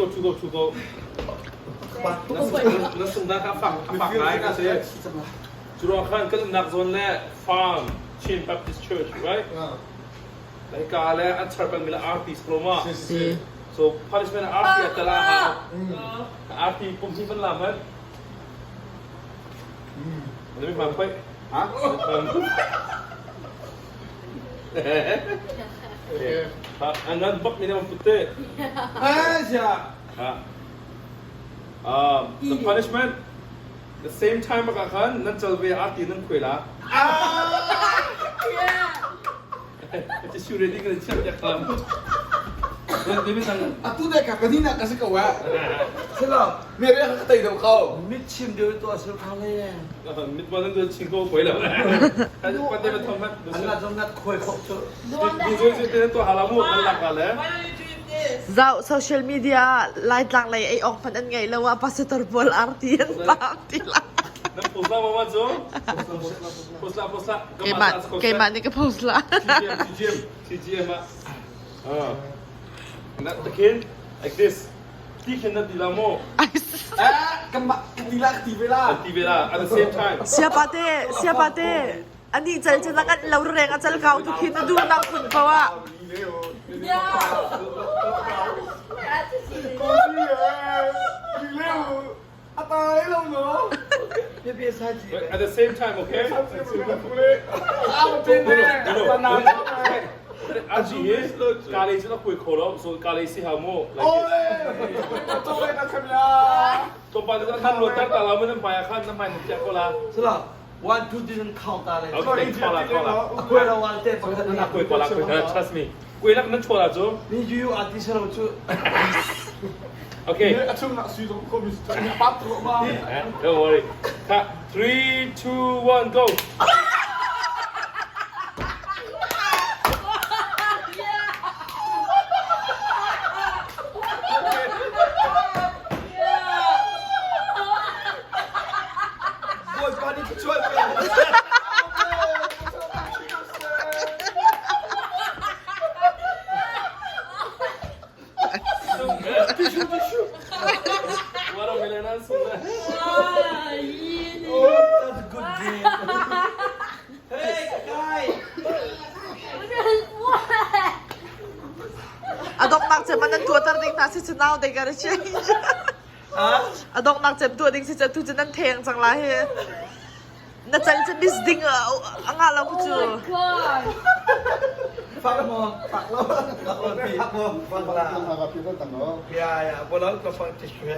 go, two go, two go. Na sungnak a fak a fak ngai ka si. Cu ruang khan kan umnak zawn le Farm Chin Baptist Church, right? Hika le an char pengmi le arti si lo ma? Si. So punishment arti a tel a hau. Arti pum hi van lam han. Na mi hman poi. Ha? An nan bak mi ne put te. Asia. Ha. The punishment the same time bak ah khan nan cal ve arti nan khuai la. Tissue ready kan chiah piak kha. Atu dai ka pahnih nak ka si ko ah. Silo, me re ka tei do ko. Mit chim deu to asil kha le. Mit ma nan chin ko koi lo. Kan kan te thom hat. An la zong nat khoi khok chu. Ni zo zo te to halamu an lak la le. Zau social media Laitlang lei ei awk hmanh an ngei lo ah pastor pawl arti an pang ti la. Na post la mama cu? Post la post la. Keimah keimah nih ka post la. TGM TGM TGM ah. Ah. Na takhin like this. Ti khin na ti la mo. Eh, kan ka ti la ka ti ve la. Ti ve la at the same time. Siapa te siapa te ani cal cu na nganh lo reng a cal kau tu khi na duh nak phun ko ah. At the same time, okay? Aji hi kale cu na kui kho lo, so kale si hau mu. Tlawmpal cu khan luat tar ta la mu nan hmai ah khan nan hmai nan piah ko la. One two three count ta le. Okay, call la call la. Akwe lo wal te pakhat ni. Akwe ko la akwe trust me. Kwe lak nan chua la cu. Ni yu ati sero cu. Okay. Achung nak sui zong ko mi pat ro ma. Don't worry. Ka 3 2 1 go. Bawipa nih thluachuah pe. Tissue, tissue. That's a good game. Hey, guy. A donghnak cem ah nan tuahter ding hna si cu now they gotta change. A donghnak cem tuah ding si cu tu cu nan theng cang lai hi. Na cal cu miss ding a ngah lo cu. Oh my god. Fak mo, fak lo, fak lo pi. Fak mo, fak la. Ya ya, bolang ka fang tissue.